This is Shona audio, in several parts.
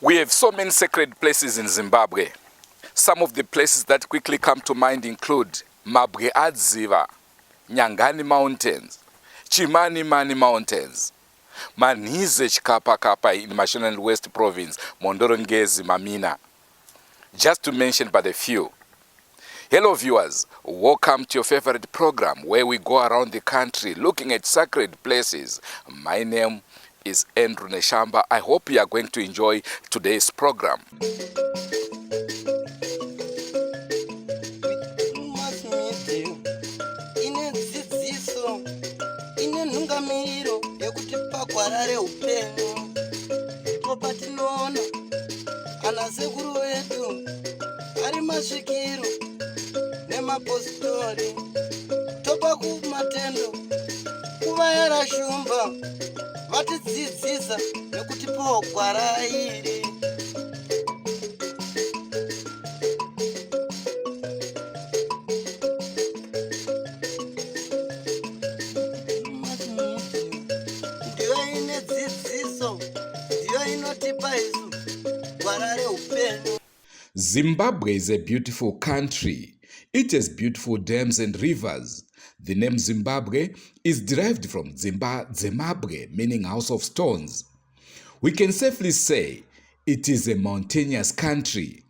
We have so many sacred places in Zimbabwe. Some of the places that quickly come to mind include Mabwe Adziva, Nyangani Mountains, Chimani Mani Mountains, Manhize Chikapakapa in Mashonaland West Province, Mhondoro Ngezi Mamina, just to mention but a few. Hello viewers, welcome to your favorite program where we go around the country looking at sacred places. My name is Andrew Neshamba. I hope you are going to enjoy today's program. Ine dzidziso, ine nhungamiriro yekutipa gwara reupenyu. Ndipo patinoona ana sekuru vedu ari masvikiro nemapositori, topa kumatendo kuvayera shumba vatidzidzisa nekutipawo gwara iri. Ndiyo ine dzidziso, ndiyo inotipa isu gwara reupenyu. Zimbabwe is a beautiful country. It has beautiful dams and rivers. The name Zimbabwe is derived from Dzimba Dzemabwe, meaning house of stones. We can safely say it is a mountainous country.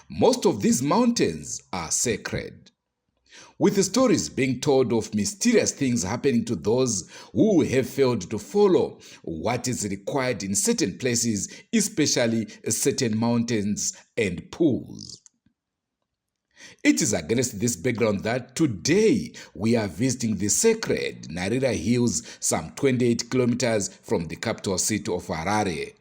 Most of these mountains are sacred. With the stories being told of mysterious things happening to those who have failed to follow what is required in certain places, especially certain mountains and pools. It is against this background that today we are visiting the sacred Nharira Hills, some 28 kilometers from the capital city of Harare.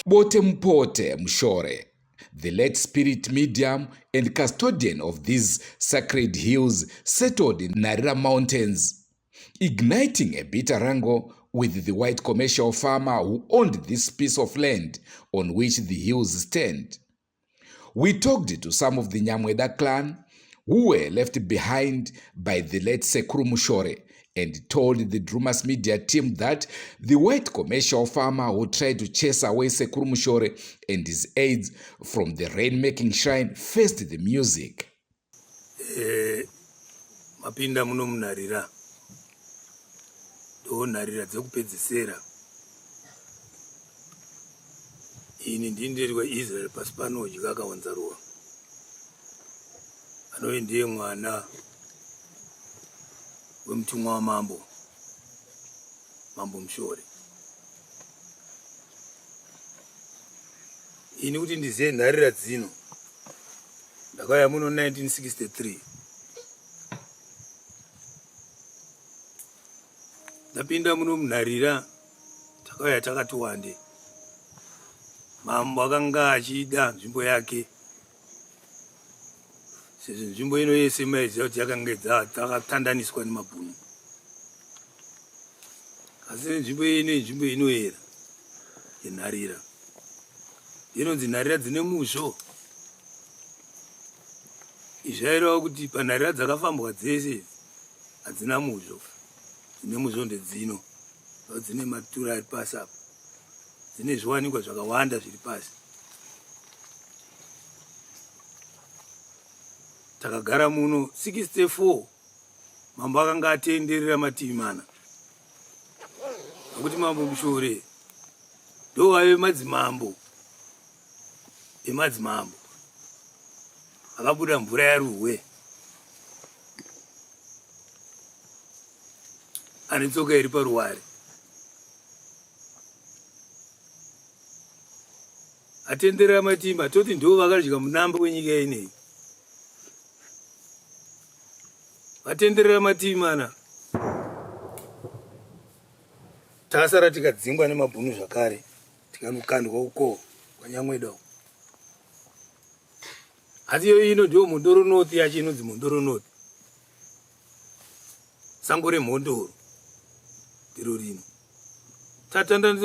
Botemupote Mushore, the late spirit medium and custodian of these sacred hills, settled in Nharira Mountains, igniting a bitter wrangle with the white commercial farmer who owned this piece of land on which the hills stand. We talked to some of the Nyamweda clan who were left behind by the late Sekuru Mushore and told the Drumas Media team that the white commercial farmer who tried to chase away Sekuru Mushore and his aides from the rainmaking shrine faced the music. Eh, mapinda muno munharira ndo nharira dzekupedzesera ini ndini ndiri weisrael pasi pano udya akawanza ruwa anove ndiye mwana wemutumwa wamambo mambo mushore ini kuti ndizive nharira dzino ndakauya muno 1963 ndapinda muno munharira takauya takati wande mambo akanga achida nzvimbo yake sezvo nzvimbo ino yese maiziva kuti yakange dzakatandaniswa nemabhunu asi nzvimbo ino inzvimbo inoyera yenharira inonzi nharira dzine musvo izvi aireva kuti panharira dzakafambwa dzese hadzina musvo dzine musvo ndedzino dzine matura ari pasi apa dzine zviwanikwa zvakawanda zviri pasi takagara muno 64 mambo akanga atenderera mativi mana nokuti mambo mushore ndovaive madzimambo emadzimambo akabuda mvura yaruhwe ane tsoka iri paruware atenderera matimba toti ndivo vakadya munambo wenyika ineyi vatenderera matimana tasara tikadzingwa nemabhunu zvakare tikanokandwa uko kwanyamweda uko asi iyo ino ndiyo mhondoro north yacho inonzi mhondoro north sango remhondoro ndiro rino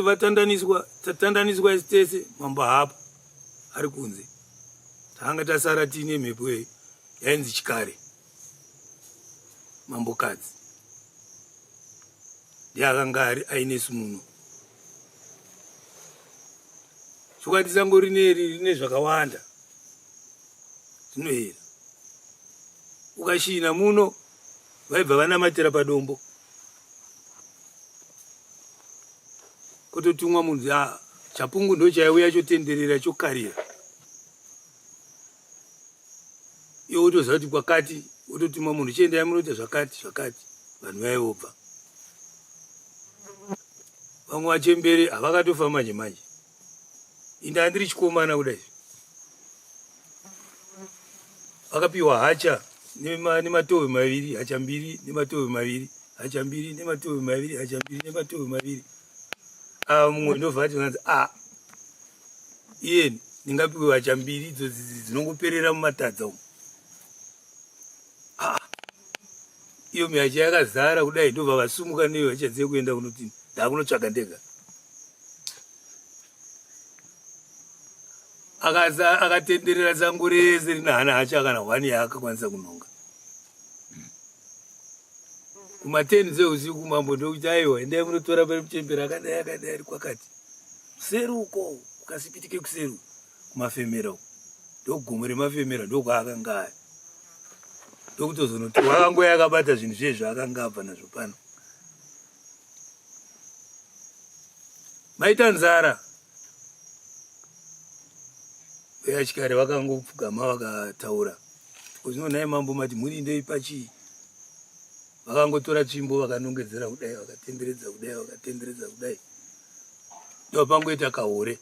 vatandaniswa tatandaniswa isi tese mambo haapo ari kunze tanga tasara tiine mhepo yainzi chikare mambokadzi ndiye akanga ari ainesu muno chokwadi sango rineri rine zvakawanda zvinoyera ukashina muno vaibva vanamatira padombo kototumwa munhu ah, chapungu ndochaiuya chotenderera chokarira iwe wotoziva kuti kwakati wototuma munhu chiendai munoita zvakati zvakati vanhu vaivobva vamwe vachembere havakatofa manje manje inda andiri chikomana kudai vakapiwa hacha nematohwe maviri hacha mbiri nematohwe maviri hacha mbiri nematohwe maviri hacha mbiri nematohwe maviri ava mumwe ndobva ati vanzi a iye ndingapiwe hacha mbiri idzo dzinongoperera mumatadza umu ah, iyo mihacha yakazara kudai ndobva vasumuka neyo hacha dziye kuenda kunoti ndakunotsvaga ndega akatenderera sango rese rina hana hacha kana hwani yaakakwanisa kunhonga kumateni dzeusiku mambo ndokuti aiwa endai munotora pari muchembere akadai akadai ari kwakati kuseri uko kukasipitike kuseri kumafemera uko ndogomo remafemera ndokwaakanga ari ndokutozonotora akangoya akabata zvinhu zviye zvaakanga abva nazvo pano maita nzara veyachikare vakangopfugama vakataura zvino nhai mambo mati mhuri ndoipa chii vakangotora tsvimbo vakanongedzera kudai vakatenderedza kudai vakatenderedza kudai ndopangoita kahore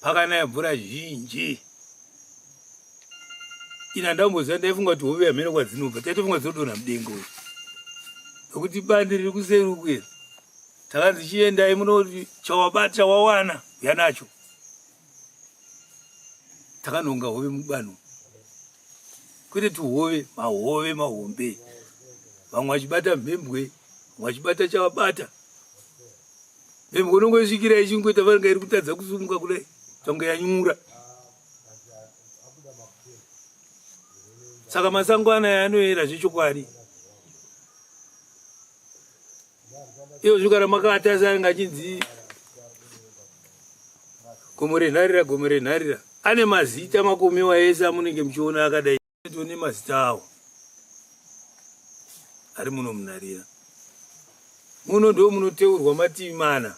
pakanaya mvura zhinji ini handamboziva ndaifunga kuti hove hameno kwadzinobva taitofunga dzinodonha mudenga uyu nokuti bandi riri kuseri uku iri. Takanzi chiendai munoti chawabata chawawana yanacho. Takanhonga hove mubano. Kwete tuhove, mahove mahombe. Vamwe vachibata mhembwe, vamwe vachibata chavabata. Mhembwe unongoisvikira ichingoita vanenge iri kutadza kusumuka kudai, tonge yanyura. Saka masango anaya anoyera zvechokwadi. Iyo zvigara makatarisa anenge achinzi gomo renharira, gomo renharira. Ane mazita makomiwa ese amunenge muchiona akadai. Tone mazita awo ari muno munharira. Muno ndo munoteurwa mativi mana.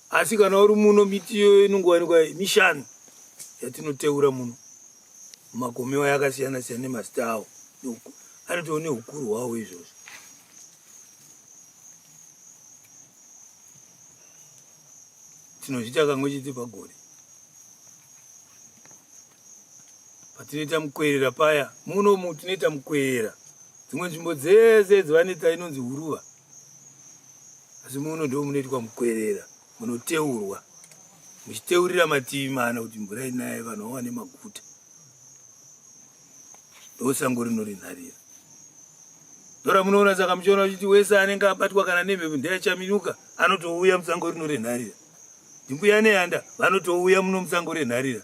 Asi kana uri muno miti iyoyo inongowanikwa mishanu yatinoteura muno. Makomiwa yakasiyana siyana nemazita awo. Anotova neukuru hwawo izvozvo. Tinozviita kamwe chete pagore. Patinoita mukwerera paya, muno mu tinoita mukwerera. Dzimwe nzvimbo dzese dzavanoita inonzi huruva. Asi muno ndo munoitwa mukwerera, munoteurwa. Muchiteurira mativi mana kuti mvura inaye vanhu vawane maguta. Ndosango rino rinharira. Ndoramunoona saka muchiona uchiti wese anenge abatwa kana nemhepo ndeyachaminuka anotouya musango rino renharira. Ndimbuya Nehanda vanotouya muno musango renharira.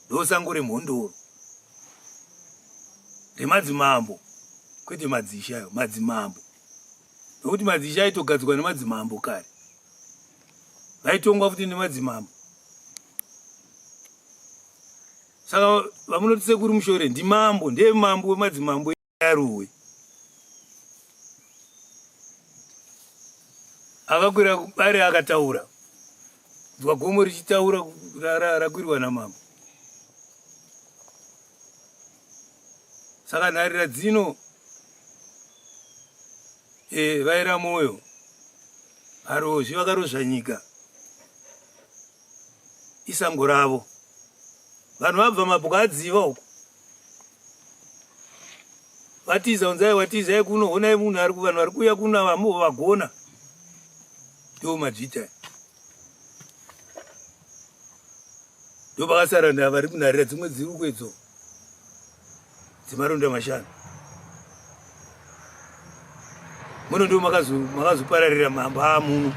Ndosango remhondoro. Remadzimambo kwete madzishe ayo, madzimambo. Nokuti madzishe aitogadzwa nemadzimambo kare. Vaitongwa futi nemadzimambo. Saka vamunoti sekuru Mushore ndimambo, ndiye mambo wemadzimambo aruwe. Akakwira bare akataura. Nzwa gomo richitaura rakwirwa namambo. Saka nharira dzino e, vaira moyo varozvi vakarozva nyika isango ravo vanhu vabva mabwa adziva uko vatiza unzai watizai kuno honai munhu ari vanhu vari kuuya kuno ava vagona ndiwo madzvita ndopakasara nda vari kunharira dzimwe dziri uko idzo dzemaronda mashanu muno ndo makazopararira mambo amuno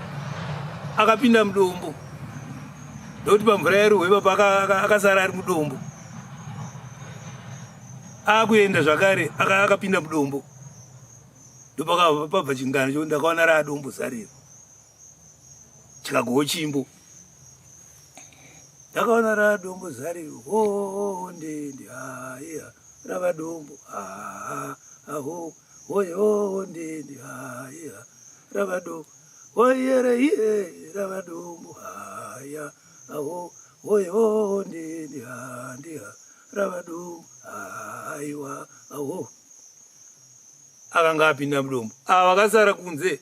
akapinda mudombo ndokuti pamvura yaruhwa ipapo akasara ari mudombo akuenda zvakare akapinda mudombo ndopakabva chingano cho ndakaona raadombo zariro chikagowo chimbo ndakaona radombo zariro ho ndende haiya rava dombo aho hoyo ndende haiya rava dombo hoyere iye rava dombo haya aho hoyo ndende handiha rava dombo haiwa aho akanga apinda mudombo ava vakasara kunze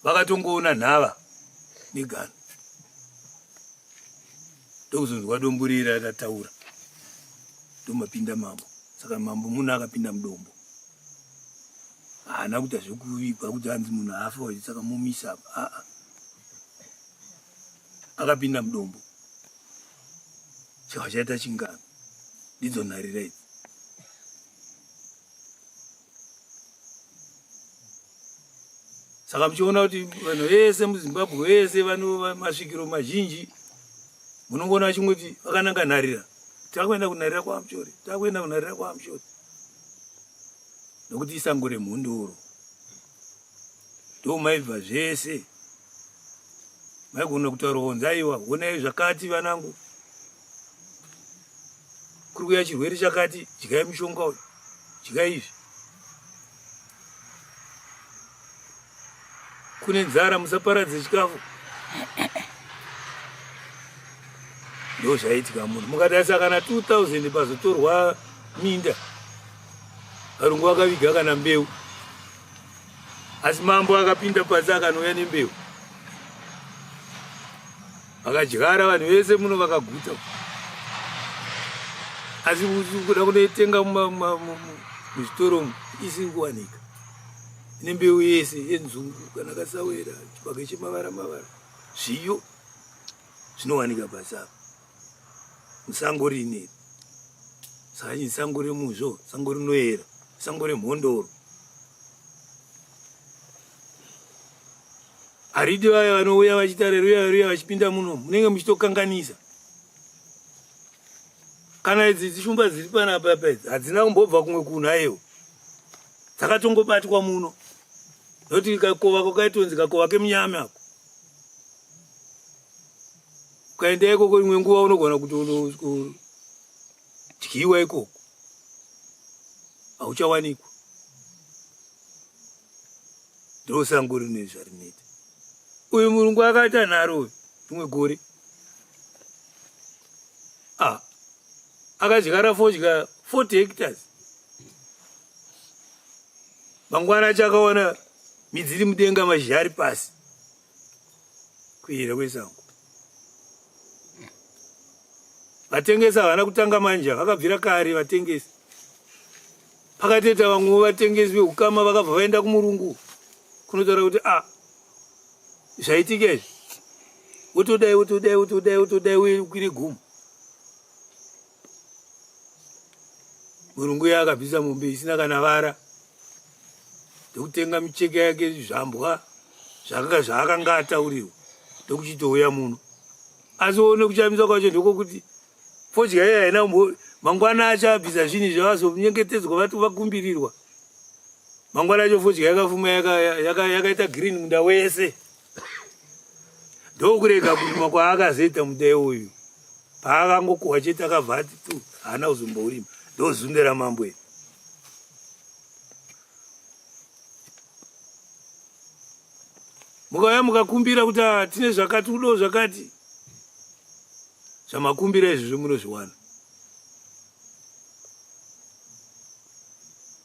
vakatongoona nhava negano ndokuzonzwa dombo riye rakataura ndomapinda mambo saka mambo munhu akapinda mudombo haana kuita zvekuvigwa kuti hanzi munhu afa saka mumisa apa aa akapinda mudombo chava chaita chingano ndidzo nharira idzi Saka muchiona kuti vanhu vese muZimbabwe vese vano masvikiro mazhinji munongoona vachingoti vakananga nharira, takuenda kunharira kwaMuchori, takuenda kunharira kwaMuchori, nokuti isango remhondoro ndomaibva zvese. Maigona kutaura kunzi aiwa honai zvakati vanangu, kuri kuya chirwere chakati, dyai mushonga uyu, dyai izvi. Kune nzara musaparadze chikafu. Ndo zvaiitika munhu mukatarisa kana 2000 pazotorwa minda varungu vakaviga kana mbeu asi mambo akapinda pasi akanouya nembeu vakadyara vanhu vese muno vakaguta asi kuda kunoitenga muzvitoro umu isiri kuwanika. Ine mbeu yese yenzungu kana kasawera, chibage chemavara mavara, zviyo zvinowanika pasi apa musango rine saka chinzi sango remuzvo, sango rinoyera, sango remhondoro. Haridi vaya vanouya vachiita reruya reruya vachipinda muno, munenge muchitokanganisa. Kana idzi dzishumba dziri panapa apa idzi hadzina kumbobva kumwe kunhu aiwa, dzakatongobatwa muno nokuti kakova kakaitonzi kakova kemunyame ako. Ukaenda ikoko imwe nguva unogona kutodyiwa ikoko, hauchawanikwa. Ndosango rine zvarinoita. Uyu murungu akaita nharo uyu rimwe gore. Ah, akadyara fodya 40 hectares. Mangwana acho akaona midzi iri mudenga mashizha ari pasi. Kuyera kwesango. Vatengesi havana kutanga manje, vakabvira kare vatengesi. Pakatoita vamwewo vatengesi veukama vakabva vaenda kumurungu kunotaura kuti a ah, zvaitika izvi, wotodai wotodai wotodai wotodai uye ukwire gumo. Murungu uya akabvisa mombe isina kana vara ndokutenga micheka yake zvambwa zvakanga zvaakanga ataurirwa ndokuchitouya muno. Asi one kuchamisa kwacho ndokokuti fodya iye haina kumbo mangwana acho abvisa zvinhu izvi vazonyengetedzwa vati vakumbirirwa mangwana acho fodya yakafuma yakaita yaka, yaka green munda wese ndokurega kurima kwaakazoita munda uyu paakangokuhwa chete akabva ati tu haana kuzombourima ndozunde ramambo iri. Mukauya mukakumbira kuti ah, tine zvakati udo zvakati zvamakumbira izvozvo munozviwana.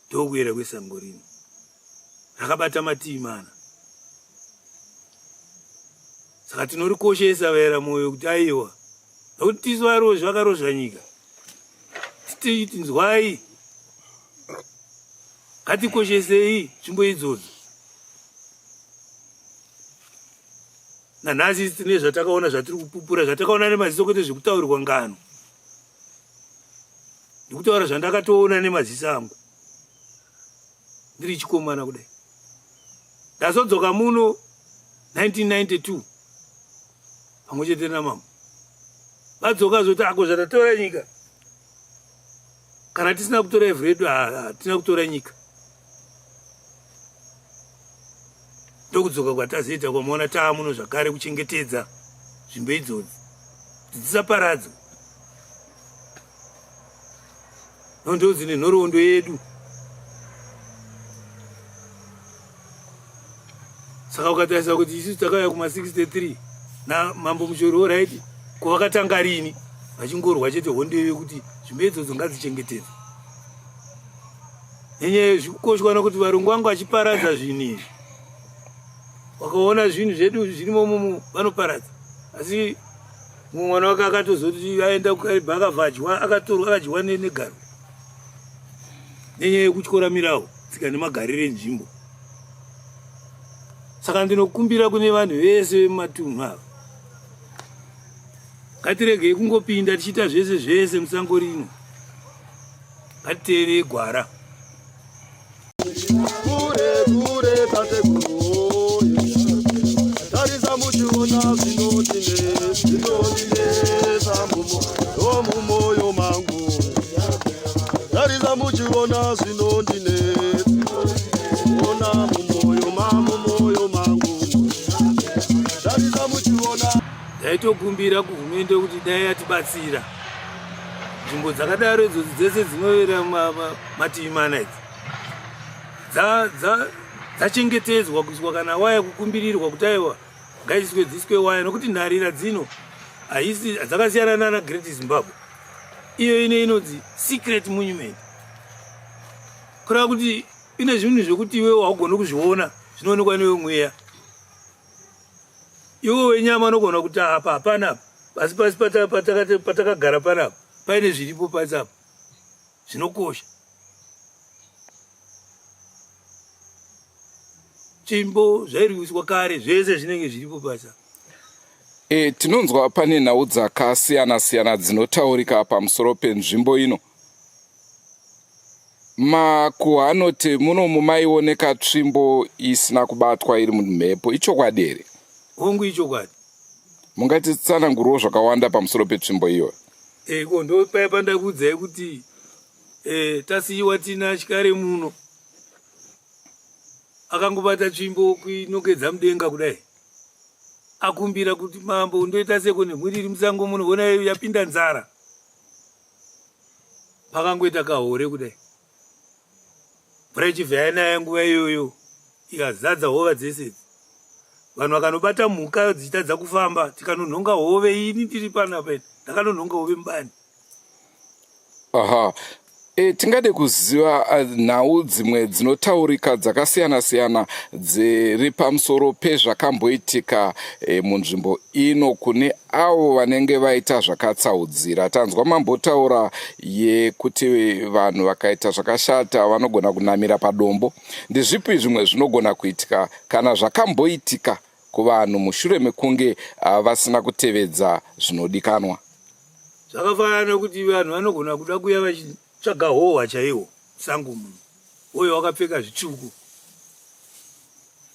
Ndokuyera kwesango rino rakabata mativi mana, saka tinorikoshesa vaera mwoyo kuti aiwa, nokuti tisu varozvi vakarozva nyika, tinzwai, ngatikoshesei nzvimbo idzodzo. Nanhasi tine zvatakaona zvatiri kupupura, zvatakaona nemaziso kwete zvekutaurirwa ngano. Ndikutaura zvandakatoona nemaziso angu ndiri chikomana kudai. Ndazodzoka muno 1992 pamwe chete namama. Vadzoka zoti ako zvatatora nyika. Kana tisina kutora ivhu redu hatina kutora nyika. Ndokudzoka kwatazoita kwamaona taa muno zvakare kuchengetedza nzvimbo idzodzi kuti dzisaparadzwe. Ndo dzine nhoroondo yedu. Saka ukatarisa kuti isusu takauya kuma 63 namambo Mushori orit, ko vakatanga rini vachingorwa chete hondo iyo yekuti nzvimbo idzodzo ngadzichengetedzwe nenyaya yezvikukoshwa nokuti varungu vangu vachiparadza zvinhu izvi, vakaona zvinhu zvedu zvirimo mumu vanoparadza. Asi mumwe mwana wake akatozoti aenda kukaribha akabva adyiwa, akatorwa akadyiwa negaro nenyaya yekutyora mirawo tsika nemagariro enzvimbo. Saka ndinokumbira kune vanhu vese vemumatunhu ava, ngatiregei kungopinda tichiita zvese zvese musango rino, ngatiteerei gwara. Kure kure tateguru, tarisa muchiona zvinondinetsa mumoyo mangu, tarisa muchiona zvinondinetsa ona mumoyo mamumoyo mangu, tarisa muchiona. Ndaitokumbira kuhurumende kuti dai yatibatsira nzvimbo dzakadaro idzodzi dzese dzinoera mativi mana idzi dzachengetedzwa kuiswa kana waya, kukumbirirwa kuti aiwa ngaiswe dziswe waya, nokuti nharira dzino haisi dzakasiyana nana Great Zimbabwe. Iyo ine inonzi secret monument, kureva kuti ine zvinhu zvekuti iwe haugoni kuzviona, zvinoonekwa newe mweya. Iwe wenyama unogona kuti apa hapana apa, pasi pasi patakagara panapa paine zviripo pasi apa zvinokosha. Tsvimbo zvairwiswa kare zvese zvinenge zviripo basa. E, tinonzwa pane nhau dzakasiyana siyana dzinotaurika pamusoro penzvimbo ino. Makuhwa anoti munomu maioneka tsvimbo isina kubatwa iri mumhepo. Ichokwadi here? Hongu, ichokwadi. Mungatitsananguriwo zvakawanda pamusoro petsvimbo iyoyo? E, ko ndo paya pandakuudzai kuti e, tasiyiwa tina chikare muno akangobata tsvimbo kuinongedza mudenga kudai akumbira kuti mambo ndoita seko nemhuri iri musango muno hona yapinda nzara pakangoita kahore kudai mvura ichibva yanaya nguva iyoyo ikazadza hova dzese idzi vanhu vakanobata mhuka dzichitadza kufamba tikanonhonga hove ini ndiri panapa ini ndakanonhonga hove mubani. Aha. E, tingade kuziva eh, nhau dzimwe dzinotaurika dzakasiyana-siyana dziri pamusoro pezvakamboitika e, munzvimbo ino kune avo vanenge vaita zvakatsaudzira. Tanzwa mambotaura yekuti vanhu vakaita zvakashata vanogona kunamira padombo. Ndezvipi zvimwe zvinogona kuitika kana zvakamboitika kuvanhu mushure mekunge ah, vasina kutevedza zvinodikanwa? Zvakafanana nekuti vanhu vanogona kuda kuya vachitsvaga hohwa chaiwo musango muno, uyo wakapfeka zvitsvuku.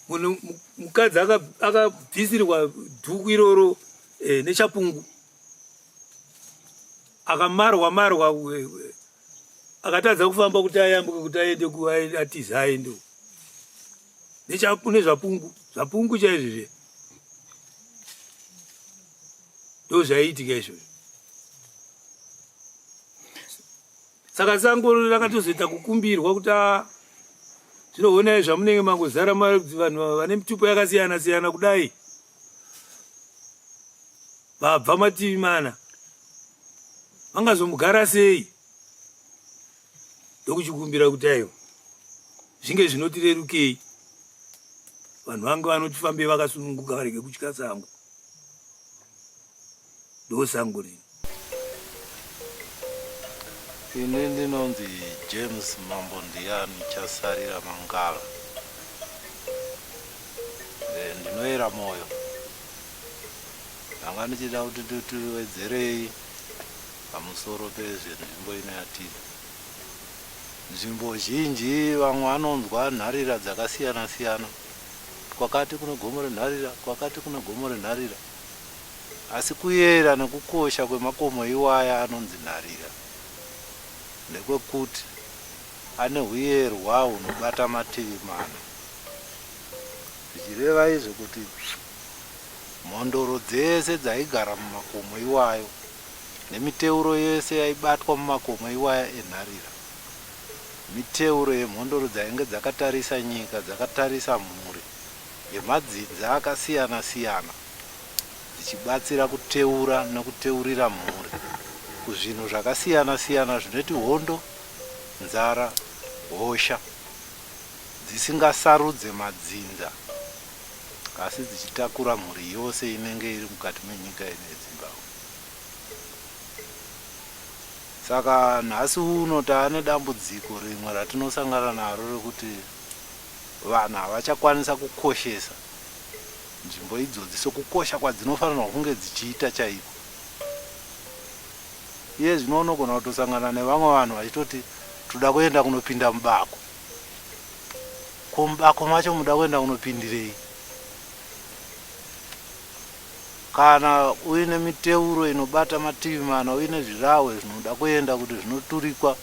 Munhu mukadzi akabvisirwa dhuku iroro eh, nechapungu akamarwa marwa eh, eh, akatadza kufamba kuti ayambuke kuti aende atize aende nezvapungu zvapungu chaizvo zve ndozvaiitika izvozvo saka sango rakatozoita kukumbirwa kuti ah, zvinoonai zvamunenge mangozara vanhu vane mitupo yakasiyana siyana kudai vabva mativi mana vangazomugara sei ndokuchikumbira kuti aiwa zvinge zvinotirerukei vanhu vange vanoti fambei vakasununguka varege kutya sango ndosango rino. Ini ndinonzi James Mambo Ndiyani Chasarira Mangala. Eh, ndinoera moyo. Ndanga ndichida kuti tiwedzerei pamusoro pezvenzvimbo ino yatiri. Nzvimbo zhinji vamwe vanonzwa nharira dzakasiyana siyana. Kwakati kune gomo renharira, kwakati kune gomo renharira. Asi kuyera nekukosha kwemakomo iwaya anonzi nharira ndekwekuti ane huyerwa hunobata mativi mana. Zvichireva izvo kuti mhondoro dzese dzaigara mumakomo iwayo nemiteuro yese yaibatwa mumakomo iwaya enharira, miteuro yemhondoro dzainge dzakatarisa nyika, dzakatarisa mhuri yemadzinza akasiyana-siyana dzichibatsira kuteura nekuteurira mhuri kuzvinhu zvakasiyana-siyana zvinoti hondo, nzara, hosha dzisingasarudze madzinza asi dzichitakura mhuri yose inenge iri mukati menyika ino yeZimbabwe. Saka nhasi uno taane dambudziko rimwe ratinosangana naro rekuti vanhu havachakwanisa kukoshesa nzvimbo idzodzi sokukosha kwadzinofanirwa kunge dzichiita chaiko. Iye zvino unogona kutosangana nevamwe vanhu vachitoti toda kuenda kunopinda mubako. Ko mubako macho muda kuenda kunopindirei? Kana uine miteuro inobata mativi mana uine zvirahwe zvinoda kuenda kuti zvinoturikwa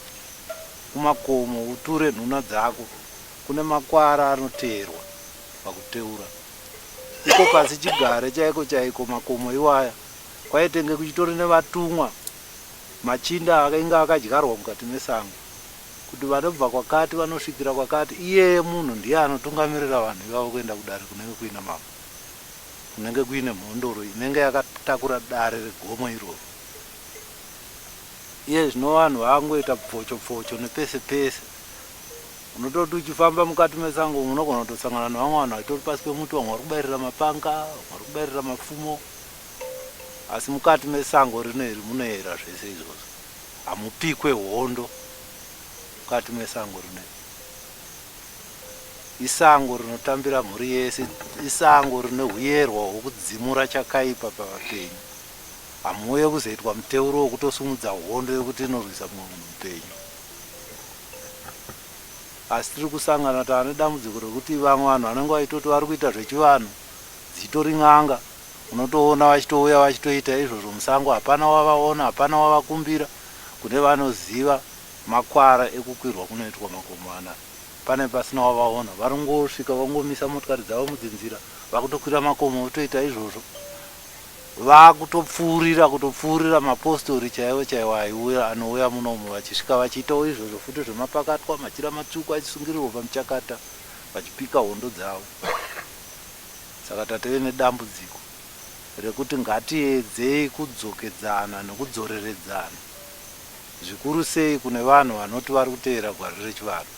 kumakomo uture nhuna dzako, kune makwara anoteerwa pakuteura. Iko pasi chigare chaiko chaiko makomo iwaya kwaitenge kuchitori nevatumwa, machinda ainge akadyarwa mukati mesango kuti vanobva kwakati vanosvikira kwakati iyeye munhu ndiye anotungamirira vanhu ivavo kuenda kudare kunenge kuina mambo. Kunenge kuine mhondoro inenge yakatakura dare regomo iroro. Iye zvino vanhu vakungoita pfocho pfocho nepese pese. Unototi uchifamba mukati mesango umu unogona kutosangana nevamwe vanhu vachitori pasi pemuti, vamwe vari kubairira mapanga, vamwe vari kubairira mapfumo. Asi mukati mesango rino iri munoyera zvese izvozvo. Hamupikwe hondo mukati mesango rino iri. Isango rinotambira mhuri yese, isango rine huyerwa hwokudzimura chakaipa pavapenyu. Hamuuye kuzoitwa muteuro wokutosumudza hondo yokuti inorwisa mumwe munhu mupenyu. Asi tiri kusangana taane dambudziko rekuti vamwe vanhu vanenge vachitoti vari kuita zvechivanhu, dzichitori n'anga, unotoona vachitouya vachitoita izvozvo musango, hapana wavaona, hapana wavakumbira kune vanoziva makwara ekukwirwa kunoitwa makomo anaya. Pane pasina wavaona, vanongosvika vongomisa motikari dzavo mudzinzira, vakutokwira makomo votoita izvozvo. Vakutopfuurira kutopfuurira mapostori chaiwo chaiwo aiuya anouya munomu vachisvika vachiitawo izvozvo futi zvemapakatwa, machira matsvuku achisungirirwa pamuchakata vachipika hondo dzavo. Saka tatove nedambudziko rekuti ngatiedzei kudzokedzana nekudzoreredzana zvikuru sei kune vanhu vanoti vari kuteera gwara rechivanhu.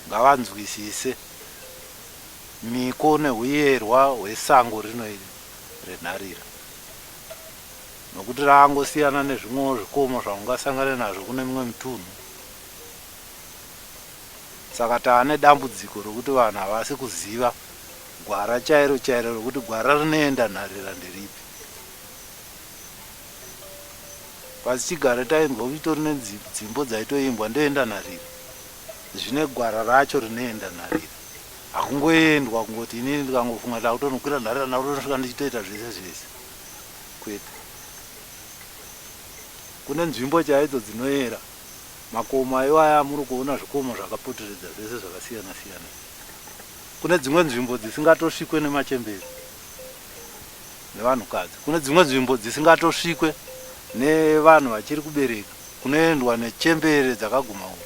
Ngavanzwisise mhiko nehuyerwa hwesango rino iri renharira nokuti raangosiyana nezvimwewo zvikomo zvaungasangane nazvo kune mimwe mitunhu. Saka taane dambudziko rokuti vanhu havasi kuziva gwara chairo chairo rokuti gwara rinoenda nharira nderipi. Pasichigare tainzwa kuchitori nedzimbo dzaitoimbwa ndoenda nharira. Zvine gwara racho rinoenda nharira. Hakungoendwa kungoti inini ndikangofunga ndakutonokwira nharira ndakutonosvika ndichitoita zvese zvese. Kwete. Kune nzvimbo chaidzo dzinoera. Makomo aiwaya amuri kuona zvikomo zvakapoteredza zvese zvakasiyana siyana. Kune dzimwe nzvimbo dzisingatosvikwe nemachembere nevanhukadzi. Kune dzimwe nzvimbo dzisingatosvikwe nevanhu vachiri kubereka. Kunoendwa nechembere dzakaguma ura.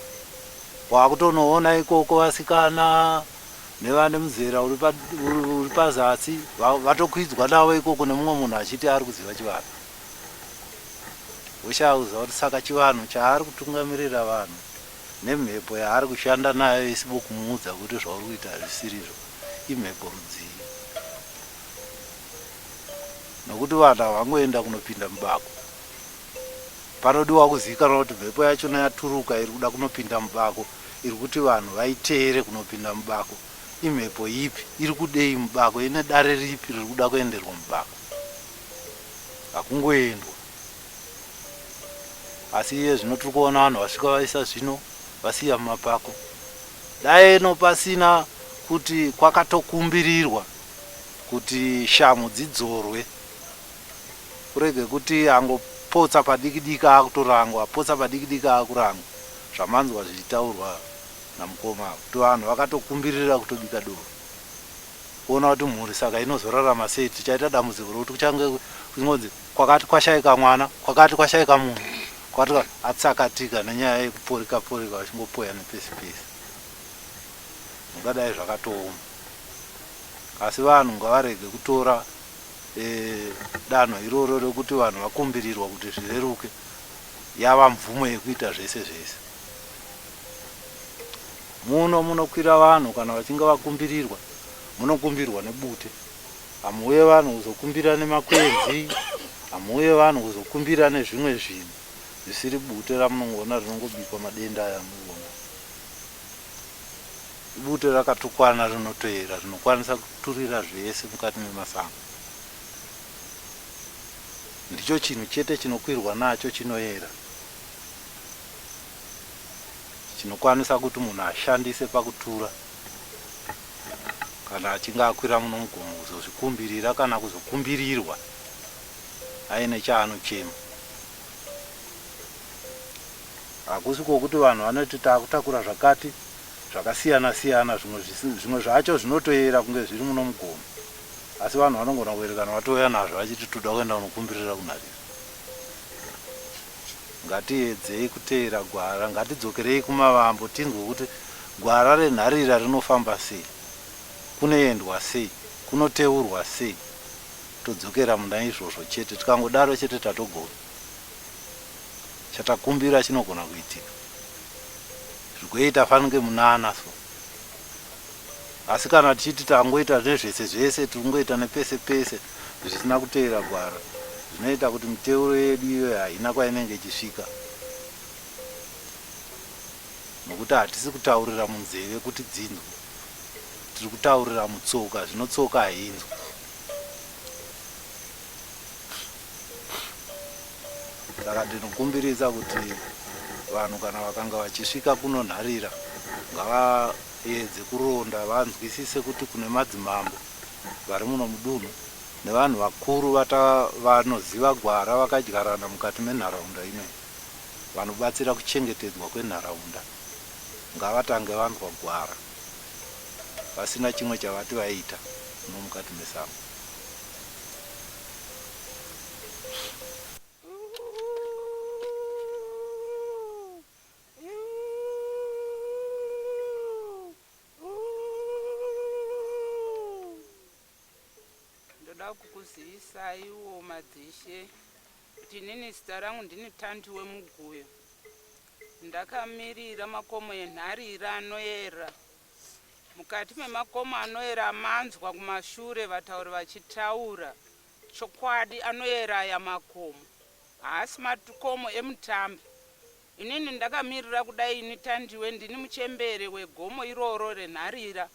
Wakutonoona ikoko vasikana nevane muzera uri pazasi vatokwidzwa navo ikoko nemumwe munhu achiti ari kuziva chivanhu. Woshaya kuziva kuti saka chivanhu chaari kutungamirira vanhu nemhepo yaari kushanda nayo isibo kumuudza kuti zvauri kuita hazvisirizvo imhepo rudzii. Nokuti vanhu havangoenda kunopinda mubako. Panodiwa kuzivikanwa kuti mhepo yachona yaturuka iri kuda kunopinda mubako iri kuti vanhu vaiteere kunopinda mubako imhepo ipi iri kudei mubako ine dare ripi riri kuda kuenderwa mubako. Hakungoendwa. Asi iye zvino tiri kuona vanhu vasvika vaisa zvino vasiya mumapako. Dai ino pasina kuti kwakatokumbirirwa kuti shamhu dzidzorwe kurege kuti angopotsa padiki-diki akutorangwa, apotsa padiki-diki akurangwa zvamanzwa zvichitaurwa namukoma ava kuti vanhu vakatokumbirira kutobika doro kuona kuti mhuri saka inozorarama sei tichaita dambudziko rokuti kuchange kuchingonzi kwakati kwashaika mwana kwakati kwashaika munhu kwakati atsakatika nenyaya yekuporika porika vachingopoya nepese pese zvingadai zvakatooma asi vanhu ngavarege kutora e, danho iroro rekuti vanhu vakumbirirwa kuti zvireruke yava mvumo yekuita zvese zvese Muno munokwira vanhu kana vachinge vakumbirirwa munokumbirwa nebute. Hamuuye vanhu kuzokumbira nemakwenzi, hamuuye vanhu kuzokumbira nezvimwe zvinhu zvisiri bute ramunongoona rinongobikwa madenda aya amunoona. Ibute rakatokwana rinotoera rinokwanisa kuturira zvese mukati memasango. Ndicho chinhu chete chinokwirwa nacho chinoera. Chinokwanisa kuti munhu ashandise pakutura kana achinge akwira muno mugomo kuzozvikumbirira kana kuzokumbirirwa aine chaanochema. Hakusi kwokuti vanhu vanoti takutakura zvakati zvakasiyana siyana zvimwe zvimwe zvacho zvinotoyera kunge zviri muno mugomo asi vanhu vanogona kuerekana vatouya nazvo vachiti toda kuenda kunokumbirira kunharira. Ngatiedzei kuteera gwara, ngatidzokerei kumavambo tinzwe kuti gwara renharira rinofamba sei, kunoendwa sei, kunoteurwa sei, todzokera muna izvozvo chete. Tikangodaro chete tatogona. Chatakumbira chinogona kuitika. Zvigoita fanike munana so. Asi kana tichiti tangoita nezvese zvese, tiri kungoita nepese pese zvisina kuteera gwara, zvinoita kuti miteuro yedu iyoyo haina kwainenge ichisvika nokuti hatisi kutaurira munzeve kuti dzinzwe. Tiri kutaurira mutsoka zvino tsoka hainzwi. Saka ndinokumbirisa kuti vanhu kana vakanga vachisvika kuno Nharira ngavaedze kuronda vanzwisise kuti kune madzimambo vari muno mudunhu nevanhu vakuru vata vanoziva gwara vakadyarana mukati menharaunda ino vanobatsira kuchengetedzwa kwenharaunda ngavatange vanzwa gwara vasina chimwe chavati vaita muno mukati mesango. Ndoda kukuzivisaiwo madzishe kuti inini zita rangu ndini Tandiwe Muguyo. Ndakamirira makomo enharira anoyera. Mukati memakomo anoyera amanzwa kumashure vatauri vachitaura chokwadi anoyera aya makomo. Haasi makomo emutambi. Inini ndakamirira kudai ini Tandiwe ndini muchembere wegomo iroro renharira.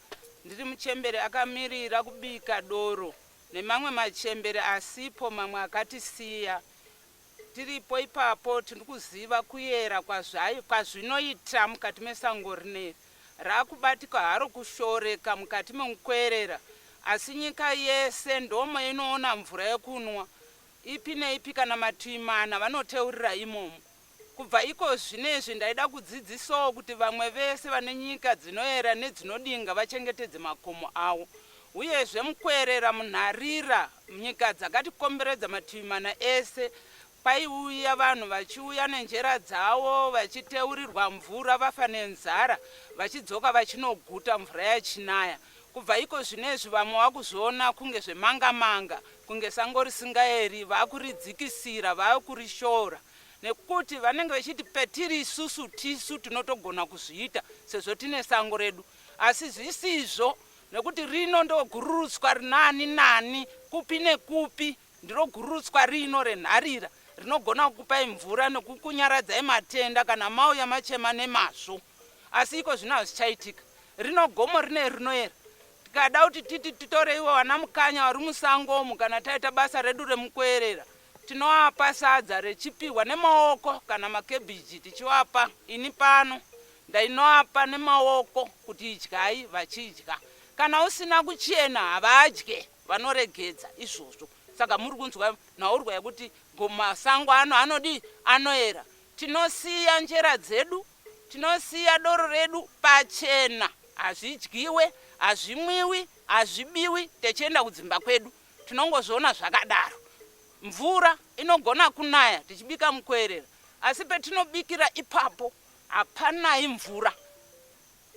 Ndiri muchembere akamirira kubika doro nemamwe machembere asipo mamwe akatisiya. Tiripo ipapo tiri kuziva kuyera kwazvinoita mukati mesango rineri. Rakubatika haro kushoreka mukati memukwerera asi nyika yese ndomo inoona mvura yekunwa ipi neipi kana mativi mana vanoteurira imomo. Kubva ikozvinezvi ndaida kudzidzisawo kuti vamwe vese vane nyika dzinoera nedzinodinga vachengetedze makomo avo. Uyezve mukwerera munharira nyika dzakatikomberedza mativi mana ese kwaiuya vanhu vachiuya nenjera dzavo vachiteurirwa mvura vafa nenzara vachidzoka vachinoguta mvura yachinaya. Kubva ikozvinezvi vamwe vakuzviona kunge zvemanga manga kunge sango risingaeri vakuridzikisira vakurishora nekuti vanenge vechiti petiri isusu tisu tinotogona kuzviita sezvo tine sango redu asi zvisizvo nekuti rino ndogururutswa rinani nani kupi nekupi ndiro gururutswa rino renharira rinogona kukupai mvura nekukunyaradzai matenda kana mauya machema nemazvo asi iko zvino hazvichaitika rino gomo rine rinoera tikada kuti titi titore ivo vana mukanya vari musango umu kana taita basa redu remukwerera Tinoapa sadza rechipihwa nemaoko kana makebhiji tichiwapa ini pano ndainoapa nemaoko kuti idyai vachidya. Kana usina kuchena havadye vanoregedza izvozvo. Saka muri kunzwa nhaurwa yekuti masango ano anodii anoera. Tinosiya njera dzedu tinosiya doro redu pachena hazvidyiwe hazvimwiwi hazvibiwi techienda kudzimba kwedu. Tinongozviona zvakadaro. Mvura inogona kunaya tichibika mukuerera asi petinobikira ipapo hapanayi mvura.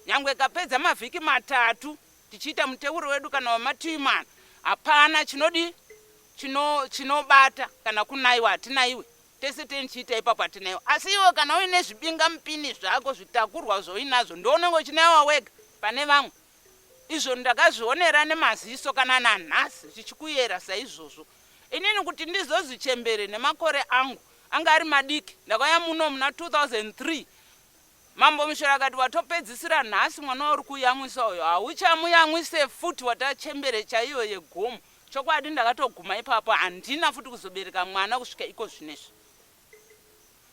Nyangwe ikapedza mavhiki matatu tichiita muteuro wedu kana wemativi mana hapana chinodii chino chinobata kana kunaiwa hatinaiwe tese tenichiita ipapo hatinaiwa asi iwe kana uine zvibinga mupini zvako zvitakurwa zvoinazvo ndounenge uchinaiwa wega pane vamwe Izvo ndakazvionera nemaziso kana nanhasi zvichikuyera saizvozvo. Inini kuti ndizozi chembere nemakore angu anga ari madiki ndakauya muno muna 2003 Mambo Mushore akati watopedzisira nhasi mwana wauri kuyamwisa uyo hauchamuyamwise futi watachembere chaiyo yegomo. Chokwadi ndakatoguma ipapo handina futi kuzobereka mwana kusvika iko zvinezvi.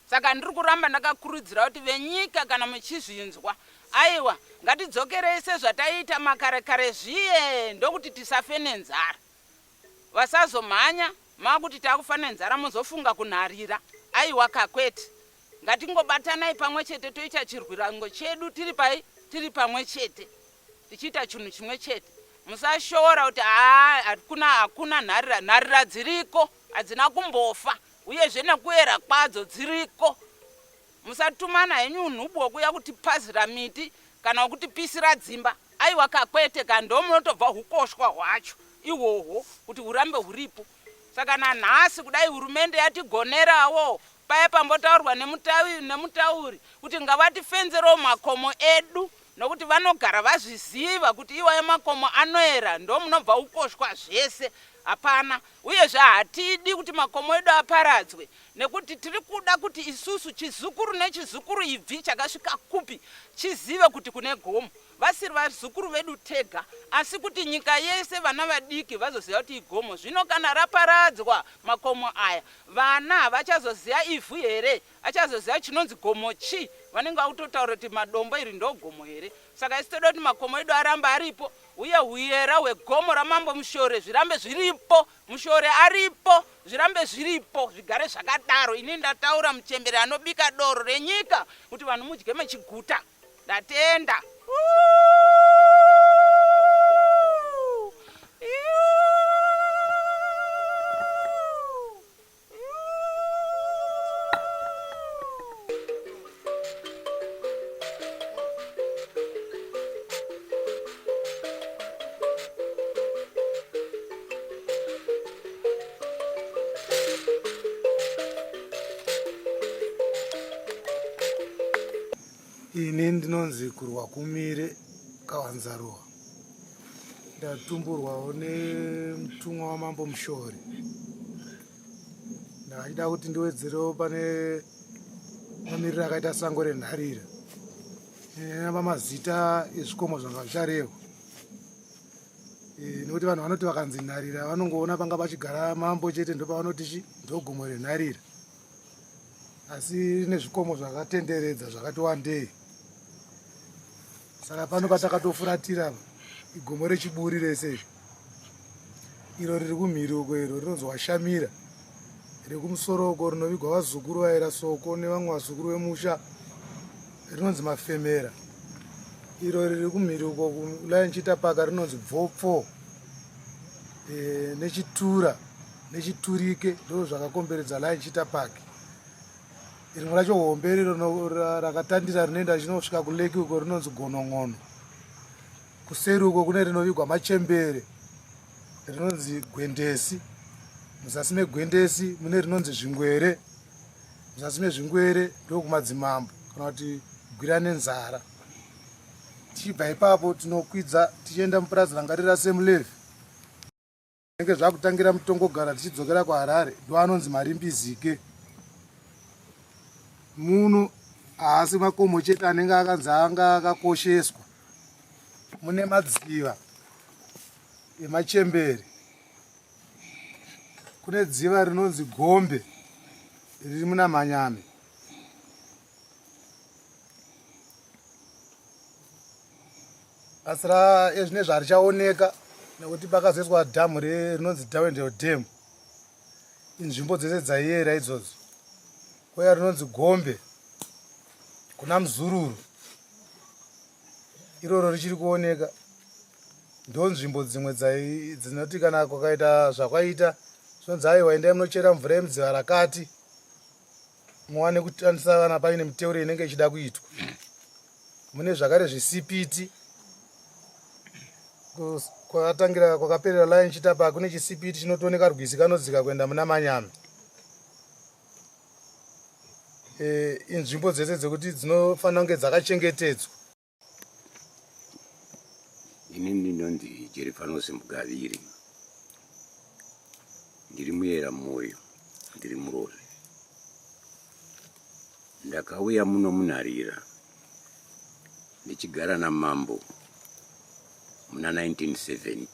Saka ndiri kuramba ndakakurudzira kuti venyika kana muchizvinzwa, aiwa ngatidzokerei sezvataiita makare kare zviye ndokuti tisafe nenzara. Vasazomhanya makuti takufa nenzara mozofunga kunharira, aiwa ka kwete. Ngatingobatanai pamwe chete toita chirwirango chedu tiri pai tiri pamwe chete tichiita chinhu chimwe chete. Musashora kuti haa hakuna hakuna nharira, nharira dziriko hadzina kumbofa. Uyezve nekuera kwadzo dziriko. Musatumana henyu unhubu hwekuuya kutipazira miti kana wekutipisira dzimba. Aiwa ka kwete ka ndomunotobva hukoshwa hwacho ihwohwo kuti hurambe huripo. Saka nanhasi kudai hurumende yatigonerawo paya pambotaurwa nemutauri kuti ngavatifenzerewo makomo edu nokuti vanogara vazviziva kuti iwayo makomo anoera ndomunobva ukoshwa zvese hapana uyezve hatidi kuti makomo edu aparadzwe nekuti tiri kuda kuti isusu chizukuru nechizukuru ibvi chakasvika kupi chizive kuti kune gomo. Vasiri vazukuru vedu tega asi kuti nyika yese vana vadiki vazoziva kuti igomo. Zvino kana raparadzwa makomo aya vana havachazoziva ivhu here? Achazoziva chinonzi gomo chii? Vanenge vakutotaura kuti madombo iri ndogomo here? Saka isu toda kuti makomo edu arambe aripo uye huyera hwegomo raMambo Mushore zvirambe zviripo. Mushore aripo zvirambe zviripo zvigare zvakadaro. Ini ndataura muchembere anobika doro renyika kuti vanhu mudye mechiguta. Ndatenda. Ini ndinonzi Kurwakumire Kawanzaruwa. Ndatumburwawo nemutumwa wamambo Mushori. Ndaida kuti ndiwedzerewo pane mamiriro akaita sango renharira pamazita ezvikomo zvanga zvicharehwa eh, nekuti vanhu vanoti vakanzi nharira vanongoona panga pachigara mambo chete ndopavanoti chi ndogomo renharira asi rine zvikomo zvakatenderedza zvakati wandei saka pano patakatofuratira igomo rechiburi rese iri iro riri kumhiri uko iro rinonzi washamira rekumusoro uko rinovigwa vazukuru vaera soko nevamwe vazukuru vemusha rinonzi mafemera iro riri kumhiri uko kulion chita paka rinonzi bvopfo e, nechitura nechiturike ndo zvakakomberedza lion chita park rimwe racho hombe riro rakatandira rinoenda richinosvika kuleki uko rinonzi gonon'ono kuseri uko kune rinovigwa machembere rinonzi gwendesi muzasi megwendesi mune rinonzi zvingwere muzasi mezvingwere ndokumadzimambo kana kuti gwira nenzara tichibva ipapo tinokwidza tichienda mupurazi ranga riri rasemulevi Zvinenge zvakutangira mutongogara tichidzokera kuHarare ndoanonzi marimbizike. Muno haasi makomo chete anenge akanzi anga akakosheswa. Mune madziva emachembere. Kune dziva rinonzi Gombe riri muna Manyame. Asi ezvinezvi harichaoneka nekuti pakazoiswa dhamu rinonzi Darwendale Dam. Inzvimbo dzese dzaiyera idzodzo. Kouya rinonzi Gombe kuna Mzururu. Iroro richiri kuoneka. Ndonzvimbo dzimwe dzinoti kana kwakaita zvakwaita zvinonzi aiwa endai munochera mvura yemudziva rakati muwane kutandisa vana paine miteuro inenge ichida kuitwa mune zvakare zvisipiti kwakatangira kwakaperera line chitapa kune chisipiti chinotooneka rwizi kanodzika kuenda muna manyame e, inzvimbo dzese dzekuti dzinofanira kunge dzakachengetedzwa Ini ndinonzi Jerifanosi Mugaviri, ndiri muyera moyo, ndiri murovi. Ndakauya muno muNharira ndichigara namambo muna 1970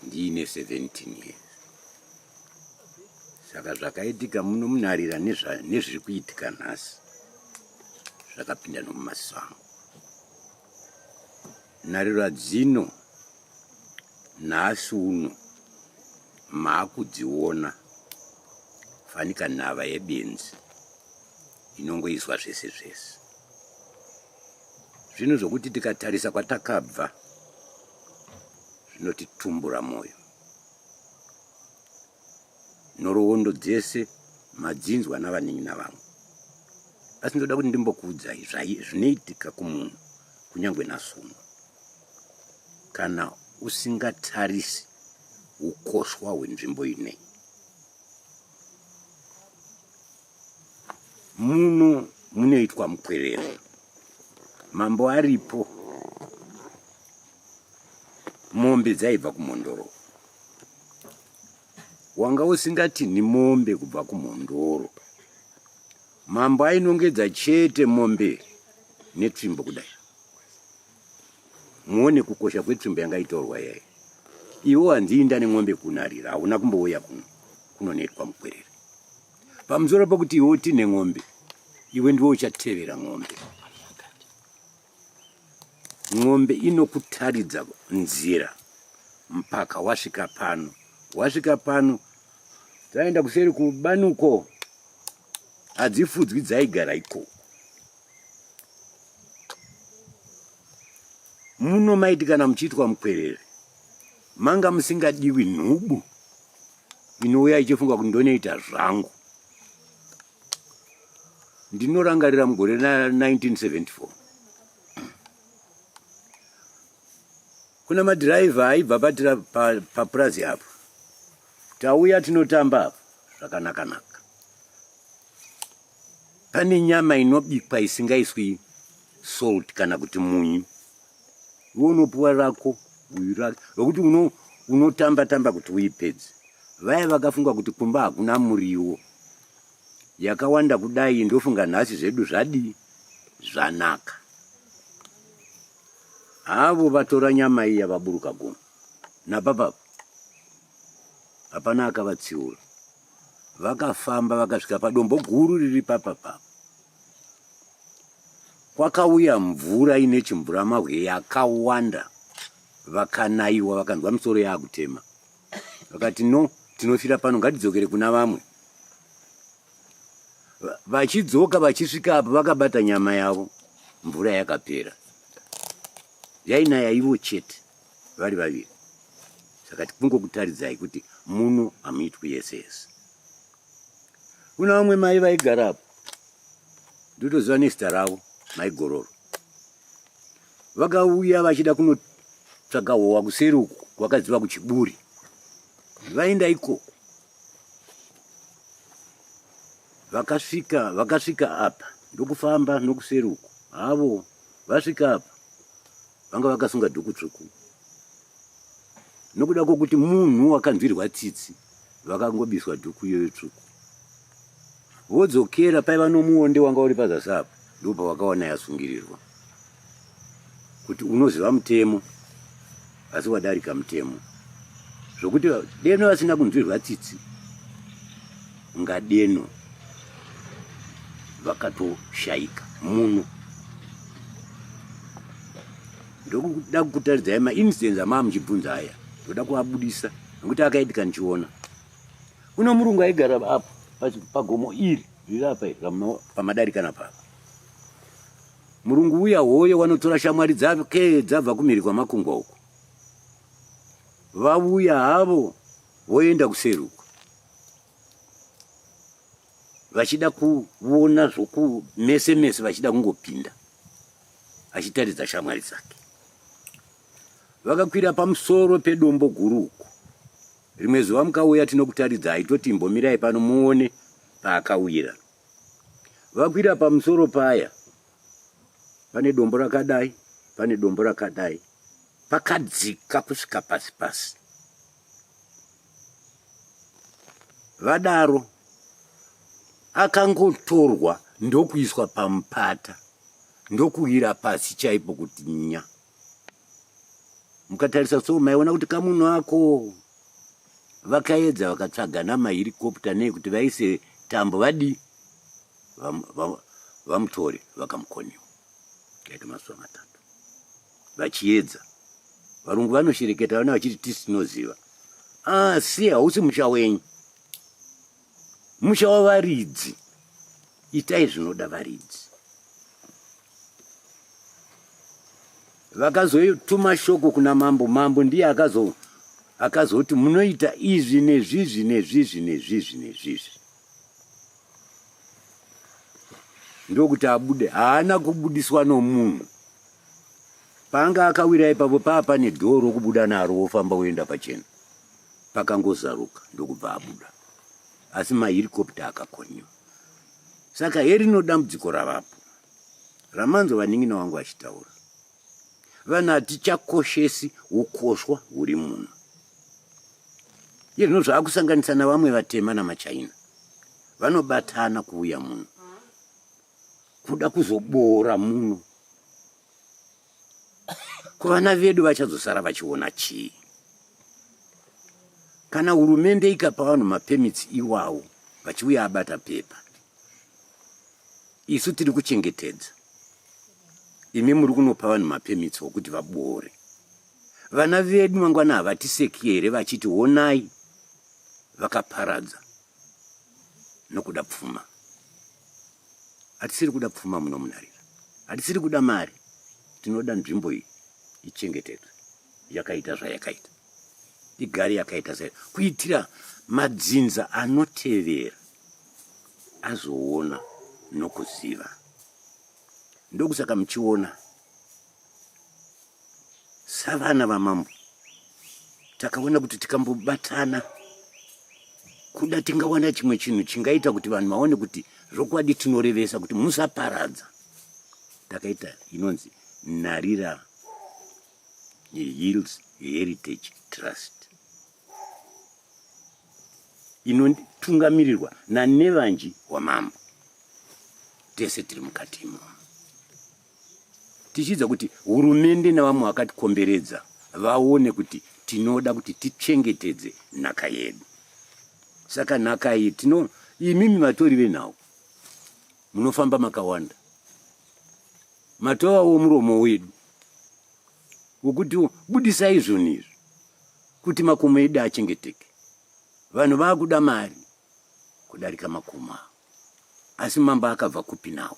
ndiine 17 years. Saka zvakaitika muno muNharira nezviri kuitika nhasi zvakapinda nomumaziso angu. Nharira dzino nhasi uno maakudziona fanika nhava yebenzi inongoiswa zvese zvese. Zvinhu zvokuti tikatarisa kwatakabva zvinotitumbura mwoyo. Nhoroondo dzese madzinzwa navanin'ina vangu. Asi ndoda kuti ndimbokuudzai zvinoitika kumunhu kunyangwe nhasi uno. Kana usingatarisi ukoshwa hwenzvimbo inei. Muno munoitwa mukwerero. Mambo aripo. Mombe dzaibva kumhondoro. Wanga usingatinhi mombe kubva kumhondoro. Mambo ainongedza chete mombe netsvimbo kudai muone kukosha kwetsvimbo yanga itorwa yayi iwo handiinda nemombe kunarira hauna kumbouya kuno kunonetwa mukwerere pamusoro pokuti iwe utine ng'ombe iwe ndiwe uchatevera ng'ombe ng'ombe inokutaridza nzira mpaka wasvika pano wasvika pano dzaenda kuseri kubanuko hadzifudzwi dzaigara ikoko muno maiti kana muchiitwa mukwerere manga musingadiwi nhubu inouya ichifunga kuti ndonoita zvangu ndinorangarira mugore ra 1974 kuna madhiraivha aibva patira papurazi apo tauya tinotamba apo zvakanakanaka pane nyama inobikwa isingaiswi salt kana kuti munyu iwe unopuwa rako uyu rake rokuti unotamba tamba kuti uipedze vaya vakafunga kuti kumba hakuna muriwo yakawanda kudai ndofunga nhasi zvedu zvadii zvanaka havo vatora nyama iya vaburuka gomo napapapo hapana akavatsiura vakafamba vakasvika padombo guru riri papapapa kwakauya mvura ine chimvuramabwe yakawanda vakanaiwa vakanzwa misoro yaakutema vakati no tinofira pano ngatidzokere kuna vamwe vachidzoka vachisvika apo vakabata nyama yavo mvura yakapera yainaya ivo chete vari vaviri saka tikungokutaridzai kuti muno hamuitwi yese yese kuna vamwe mai vaigara apo ndotoziva nezita ravo mai gororo vakauya vachida kunotsvaga howa kuseri uku kwakaziva kuchiburi vaenda ikoko vakasvika vakasvika apa ndokufamba nokuseri uku havo vasvika apa vanga vakasunga dhuku tsvuku nokuda kwokuti munhu wakanzwirwa tsitsi vakangobiswa dhuku iyoyo tsvuku vodzokera paiva nomuonde wanga uri pazasi apa ndipo pavakaona yasungirirwa kuti unoziva mutemo asi wadarika mutemo zvokuti deno vasina kunzwirwa tsitsi ngadeno vakatoshaika muno ndokuda kukutaridzai maincidents amaa muchibvunza aya ndoda kuabudisa nokuti akaitika ndichiona kuno murungu aigara apo pagomo iri riri apa iri pamadarikana papa murungu uya hoyo wanotora shamwari dzake dzabva kumhiri kwamakungwa uko vauya havo voenda kuseri uko vachida kuona zvokumese mese vachida kungopinda achitaridza shamwari dzake vakakwira pamusoro pedombo guru uku rimwe zuva mukauya tinokutaridzai toti imbomirai pano muone paakawira vakwira pamusoro paya pane dombo rakadai pane dombo rakadai pakadzika kusvika pasi pasi vadaro akangotorwa ndokuiswa pamupata ndokuwira pasi chaipo kuti nya mukatarisa so maiona kuti kamunhu ako vakaedza vakatsvaga namahirikopta nei kuti vaise tambo vadii vamutore vakamukoniwa kaita mazuva matatu vachiedza varungu vanoshereketa vana vachiti tisi tinoziva asi hausi musha wenyu musha wavaridzi itai zvinoda varidzi vakazotuma shoko kuna mambo mambo ndiye akazo akazoti munoita izvi nezvizvi nezvizvi nezvizvi nezvizvi ndokuti abude haana kubudiswa nomunhu paanga akawira ipapo paa pane dhoo rokubuda naro wofamba woenda pachena pakangozaruka ndokubva abuda asi mahirikopta akakoniwa saka herino dambudziko ravapo ramanzwa vanin'ina wangu vachitaura vanhu hatichakoshesi ukoshwa huri muno iye zvino zvaakusanganisa navamwe vatema namachaina vanobatana kuuya muno kuda kuzoboora muno. Kuvana vedu vachazosara vachiona chii? Kana hurumende ikapa vanhu mapermits iwawo vachiuya abata pepa, isu tiri kuchengetedza, imi muri kunopa vanhu mapermits okuti vaboore. Vana vedu mangwana havatiseki here vachiti honai vakaparadza nokuda pfuma? Hatisiri kuda pfuma muno muNharira, hatisiri kuda mari, tinoda nzvimbo iyi ichengetedzwe yakaita zvayakaita, igare yakaita sai, kuitira madzinza anotevera azoona nokuziva. Ndokusaka muchiona Savana vamambo takaona kuti tikambobatana kuda tingawana chimwe chinhu chingaita kuti vanhu vaone kuti zvokwadi tinorevesa kuti musaparadza. Takaita inonzi Nharira Hills Heritage Trust inotungamirirwa nanevanji wamambo, tese tiri mukati imomo. tichiidza kuti hurumende nevamwe vakatikomberedza vaone kuti tinoda kuti tichengetedze nhaka yedu. Saka nhaka iyi tino imimi vatori venhau munofamba makawanda matovawo muromo wedu wekuti budisai zvinhu izvi kuti makomo edu achengeteke. Vanhu vakuda mari kudarika makomo ava. Asi mambo akabva kupi nawo?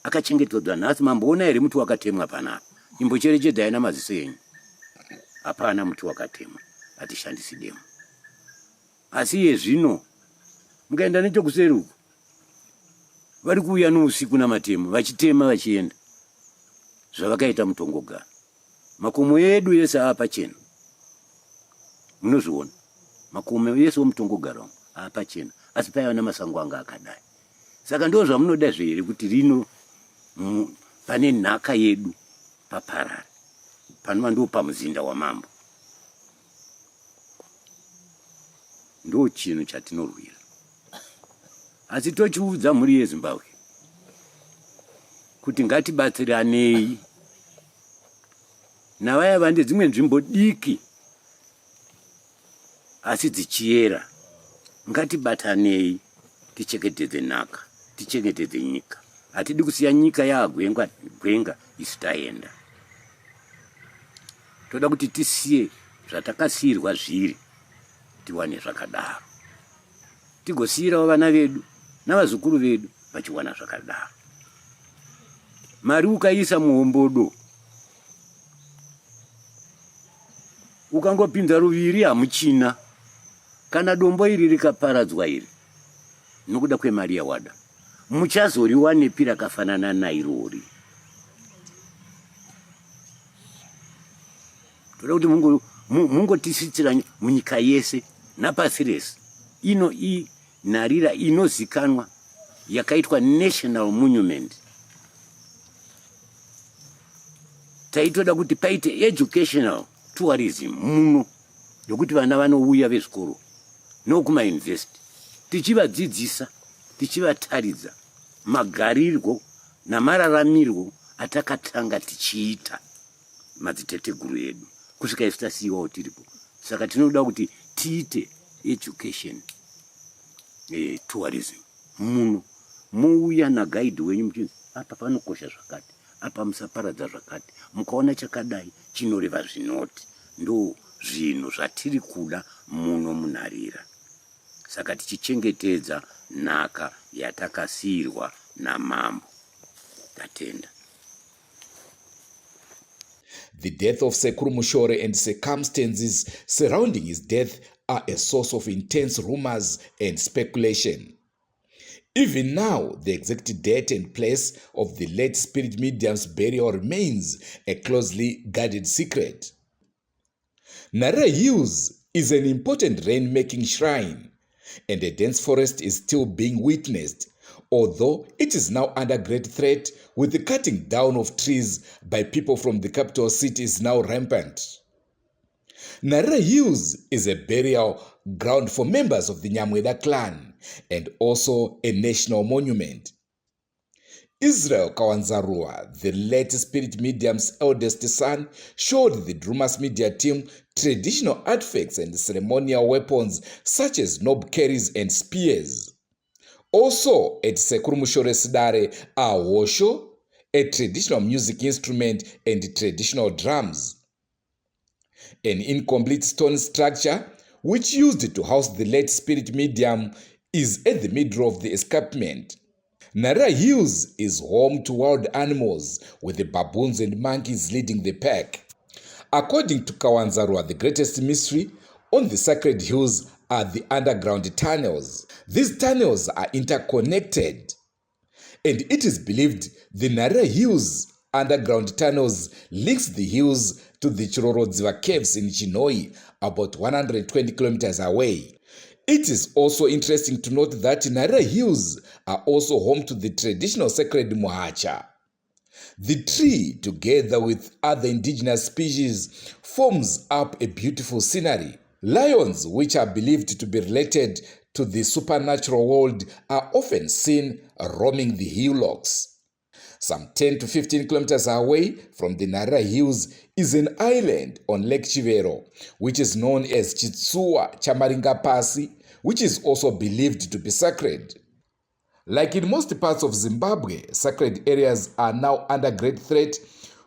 Akachengetedzwa nhasi mamboona here muti wakatemwa panapa? Imbocherechedzai namaziso enyu. Hapana muti wakatemwa, hatishandisi demo. Asi iye zvino mukaenda nechokuseri uko vari kuuya nousiku namatemo vachitema vachienda zvavakaita mutongogara. Makomo edu ese ava pachena, munozviona makomo ese omutongogara umu ava pachena, asi paiva namasango anga akadai. Saka ndo zvamunoda zve here kuti rino pane nhaka yedu paparare panova ndo pamuzinda wamambo? Ndo chinhu chatinorwira, asi tochiudza mhuri yeZimbabwe kuti ngatibatsiranei navaya vane dzimwe nzvimbo diki asi dzichiyera. Ngatibatanei tichengetedze nhaka, tichengetedze nyika. Hatidi kusiya nyika yaagwenga gwenga isu taenda. Toda kuti tisiye zvatakasiirwa zviri, tiwane zvakadaro, tigosiyirawo vana vedu navazukuru vedu vachiwana zvakadaro. Mari ukaisa muhombodo ukangopinza ruviri hamuchina. Kana dombo iri rikaparadzwa iri nokuda kwemari yawada, muchazoriwanepi rakafanana nairori? Toda kuti mungotisitsira munyika yese napasi rese. Ino inharira inozikanwa yakaitwa national monument. Taitoda kuti paite educational tourism muno yokuti vana vanouya vezvikoro nokumayunivhesiti tichivadzidzisa tichivataridza magarirwo namararamiro atakatanga tichiita madziteteguru edu kusvika isu tasiyiwawo tiripo. Saka tinoda kuti tiite education tourism muno, mouya nagaidhi wenyu muchinzi apa panokosha zvakati, apa musaparadza zvakati, mukaona chakadai chinoreva zvinoti. Ndo zvinhu zvatiri kuda muno muNharira. Saka tichichengetedza nhaka yatakasiirwa namambo. Tatenda. The death of Sekuru Mushore and circumstances surrounding his death are a source of intense rumors and speculation. Even now, the exact date and place of the late spirit medium's burial remains a closely guarded secret. Nare Hills is an important rain-making shrine, and a dense forest is still being witnessed, although it is now under great threat with the cutting down of trees by people from the capital city is now rampant. Nare Hills is a burial ground for members of the Nyamweda clan and also a national monument. Israel Kawanzaruwa, the late spirit medium's eldest son, showed the Drewmas Media team traditional artifacts and ceremonial weapons such as knobkerries and spears. Also at Sekuru Mushoresi Dare are hosho, a traditional music instrument and traditional drums. An incomplete stone structure which used to house the late spirit medium is at the middle of the escarpment. Nharira Hills is home to wild animals, with the baboons and monkeys leading the pack. According to Kawanzarwa, the greatest mystery on the sacred hills are the underground tunnels. These tunnels are interconnected, and it is believed the Nharira Hills underground tunnels links the hills to the Chirorodziva caves in Chinhoyi, about 120 kilometers away. It is also interesting to note that Nharira Hills are also home to the traditional sacred Muhacha. The tree, together with other indigenous species, forms up a beautiful scenery. Lions, which are believed to be related to the supernatural world, are often seen roaming the hillocks. Some 10 to 15 kilometers away from the Nharira Hills is an island on Lake Chivero, which is known as Chitsuwa Chamaringapasi, which is also believed to be sacred. Like in most parts of Zimbabwe, sacred areas are now under great threat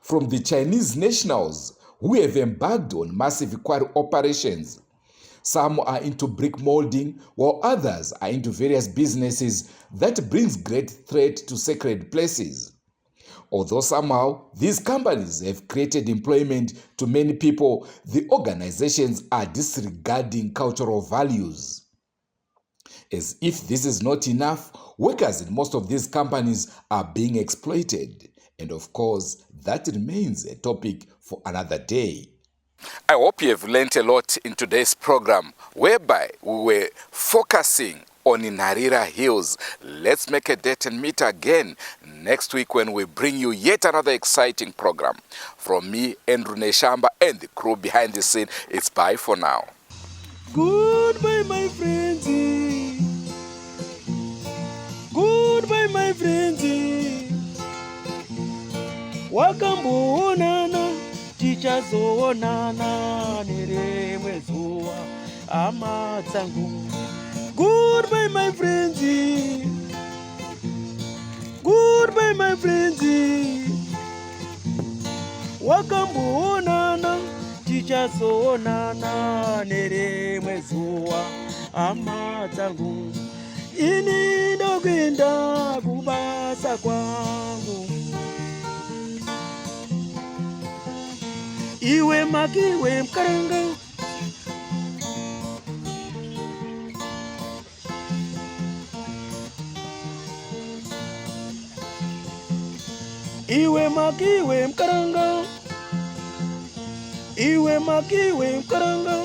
from the Chinese nationals who have embarked on massive quarry operations. Some are into brick molding, while others are into various businesses that brings great threat to sacred places. Although somehow these companies have created employment to many people, the organizations are disregarding cultural values. As if this is not enough, workers in most of these companies are being exploited. And of course, that remains a topic for another day. I hope you have learnt a lot in today's program, whereby we were focusing on Nharira Hills. Let's make a date and meet again next week when we bring you yet another exciting program. From me, Andrew Neshamba, and the crew behind the scene, it's bye for now. Goodbye, my friends. Goodbye, my friends. Wakamboonana, tichazoonana nerimwe zuva, hama dzangu. Goodbye, my friends. Goodbye, my friends. Wakamboonana, tichazoonana nerimwe zuva, hama dzangu. Ini ndokuenda kubasa kwangu. Iwe makiwe mkaranga. Iwe makiwe mkaranga. Iwe makiwe mkaranga.